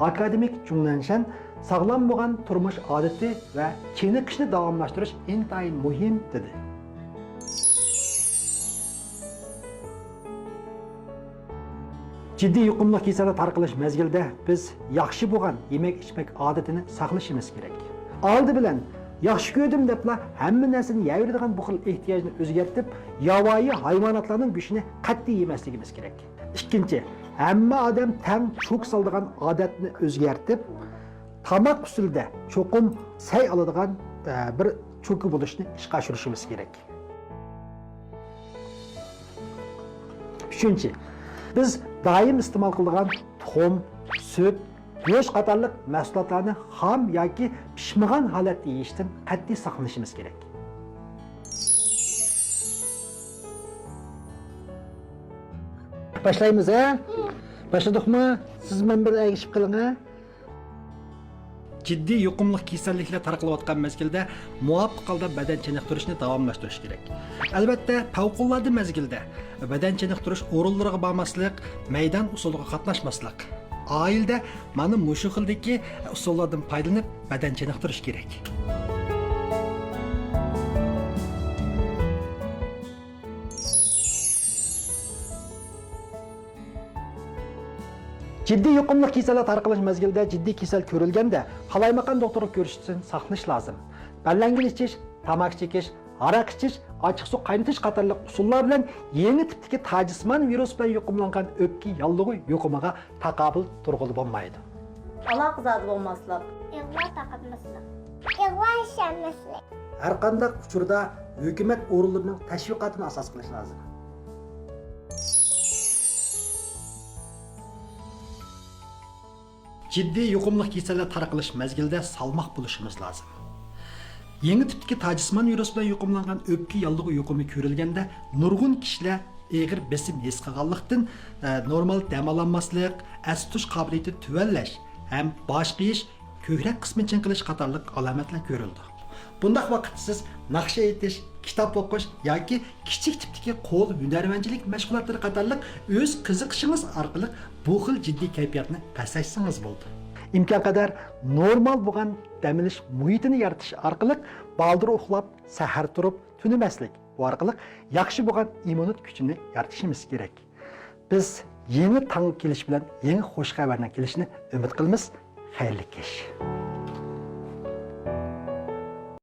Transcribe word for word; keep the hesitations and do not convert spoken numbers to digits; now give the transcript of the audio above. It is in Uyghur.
ئاكادېمىك جۇڭ لەنشەن ساغلام بولغان تۇرمۇش ئادىتى ۋە چېنىقىشنى داۋاملاشتۇرۇش ئىنتايىن مۇھىم، دېدى. جىددىي يۇقۇملۇق كېسەللەر تارقىلىش مەزگىلىدە بىز ياخشى بولغان يېمەك-ئىچمەك ئادىتىنى ساقلىشىمىز كېرەك. ئالدى بىلەن، ياخشى كۆردۈم دەپلا ھەممە نەرسىنى يەۋېرىدىغان بۇ خىل ئېھتىياجنى ئۆزگەرتىپ، ياۋايى ھايۋاناتلارنىڭ گۆشىنى قەتئىي يېمەسلىكىمىز كېرەك. ئىككىنچى، ھەممە ئادەم تەڭ چوكا سالىدىغان ئادەتنى ئۆزگەرتىپ، تاماق ئۈستىلىدە چوقۇم سەي ئالىدىغان، ئە، بىر چوكا بولۇشنى ئىشقا ئاشۇرۇشىمىز كېرەك. ئۈچىنچى، بىز دائىم ئىستېمال قىلىدىغان تۇخۇم، سۈت، گۆش قاتارلىق مەھسۇلاتلارنى خام ياكى پىشمىغان ھالەتتە يېيىشتىن قەتئىي ساقلىنىشىمىز كېرەك. باشلايمىز، ھە؟ باشلىدۇقمۇ؟ سىز مەن بىلەن ئەگىشىپ قېلىڭ، ھە؟ جىددىي يۇقۇملۇق كېسەللىكلەر تارقىلىۋاتقان مەزگىلدە مۇۋاپىق ھالدا بەدەن چېنىقتۇرۇشنى داۋاملاشتۇرۇش كېرەك. ئەلۋەتتە، پەۋقۇلئاددە مەزگىلدە بەدەن چېنىقتۇرۇش ئورۇنلىرىغا بارماسلىق، مەيدان ئۇسسۇلىغا قاتناشماسلىق. ئائىلىدە مانا مۇشۇ خىلدىكى ئۇسۇللاردىن پايدىلىنىپ بەدەن چېنىقتۇرۇش كېرەك. جىددىي يۇقۇملۇق كېسەللەر تارقىلىش مەزگىلىدە جىددىي كېسەل كۆرۈلگەندە، قالايمىقان دوختۇرغا كۆرۈشۈشتىن ساقلىنىش لازىم. بەللەنگىن ئىچىش، تاماكا چېكىش، ھاراق ئىچىش، ئاچچىق سۇ قاينىتىش قاتارلىق ئۇسۇللار بىلەن يېڭى تىپتىكى تاجسىمان ۋىرۇس بىلەن يۇقۇملانغان ئۆپكە ياللۇغى يۇقۇمىغا تاقابىل تۇرغىلى بولمايدۇ. ئالاقىزادە بولماسلىق. ئىغۋا تارقاتماسلىق. ئىغۋا ئىشەنمەسلىك. ھەرقانداق ئۇچۇردا ھۆكۈمەت ئورۇنلىرىنىڭ تەشۋىقاتىنى ئاساس قىلىش لازىم. جىددىي يۇقۇملۇق كېسەللەر تارقىلىش مەزگىلىدە سالماق بولۇشىمىز لازىم. يېڭى تىپتىكى تاجسىمان ۋىرۇس بىلەن يۇقۇملانغان ئۆپكە ياللۇغى يۇقۇمى كۆرۈلگەندە، نۇرغۇن كىشىلەر ئېغىر بېسىم ھېس قىلغانلىقتىن، ئە، نورمال دەم ئالالماسلىق، ئەستە تۇتۇش قابىلىيىتى تۆۋەنلەش ھەم باش قېيىش، كۆكرەك قىسمى چىڭقىلىش قاتارلىق ئالامەتلەر كۆرۈلىدۇ. بۇنداق ۋاقىتتا سىز ناخشا ئېيتىش، كىتاب ئوقۇش ياكى كىچىك تىپتىكى قول ھۈنەرۋەنچىلىك مەشغۇلاتلىرى قاتارلىق ئۆز قىزىقىشىڭىز ئارقىلىق بۇ خىل جىددىي كەيپىياتنى پەسەيتسىڭىز بولىدۇ. ئىمكانقەدەر نورمال بولغان دەم ئېلىش مۇھىتىنى يارىتىش ئارقىلىق بالدۇر ئۇخلاپ، سەھەر تۇرۇپ تۈنىمەسلىك، بۇ ئارقىلىق ياخشى بولغان ئىممۇنىتېت كۈچىنى يارىتىشىمىز كېرەك. بىز يېڭى تاڭ كېلىشى بىلەن يېڭى خۇش خەۋەرنىڭ كېلىشىنى ئۈمىد قىلىمىز. خەيرلىك كەچ.